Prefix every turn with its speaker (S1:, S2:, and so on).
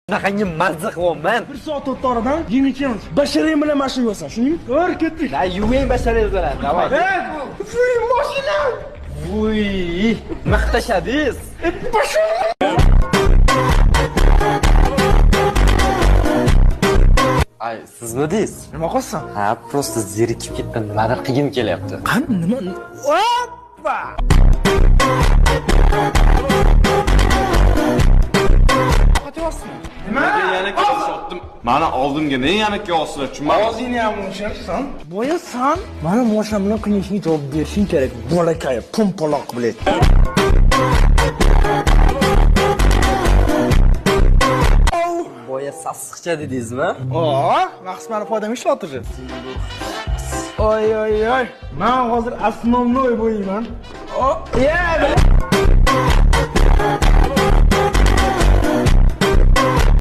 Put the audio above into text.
S1: Shunaqangi mazza qilyapman.
S2: 1 soat o'tdi oradan, yengilchamiz. Basharang bilan mashina yuvasan, tushundingmi? Ko'r, ketdik.
S1: Da yuving basharangiz bilan, давай.
S2: Fuy, mashina.
S1: Vuy, maqtashadingiz. Ay, sizmidingiz?
S2: Nima qilsan?
S1: Ha, просто zerikib ketdim, nimadir qilgim kelyapti.
S2: Qani nima? Oppa! Qotyapsizmi? Nima?
S3: Yana kelishyaptim. Mani oldimga ne yana kelyapsizlar, tushunmadim.
S2: Og'zingni ham usharsan. Boya san mani mashinam bilan qilishingga javob berishing kerak. Bolakay, pompaloq bilan.
S1: Boya sassiqcha dedingizmi?
S2: Oo, vaqt mani foydamga ishlatdi. Oy oy oy. Men hozir основной bo'yman. O, ya.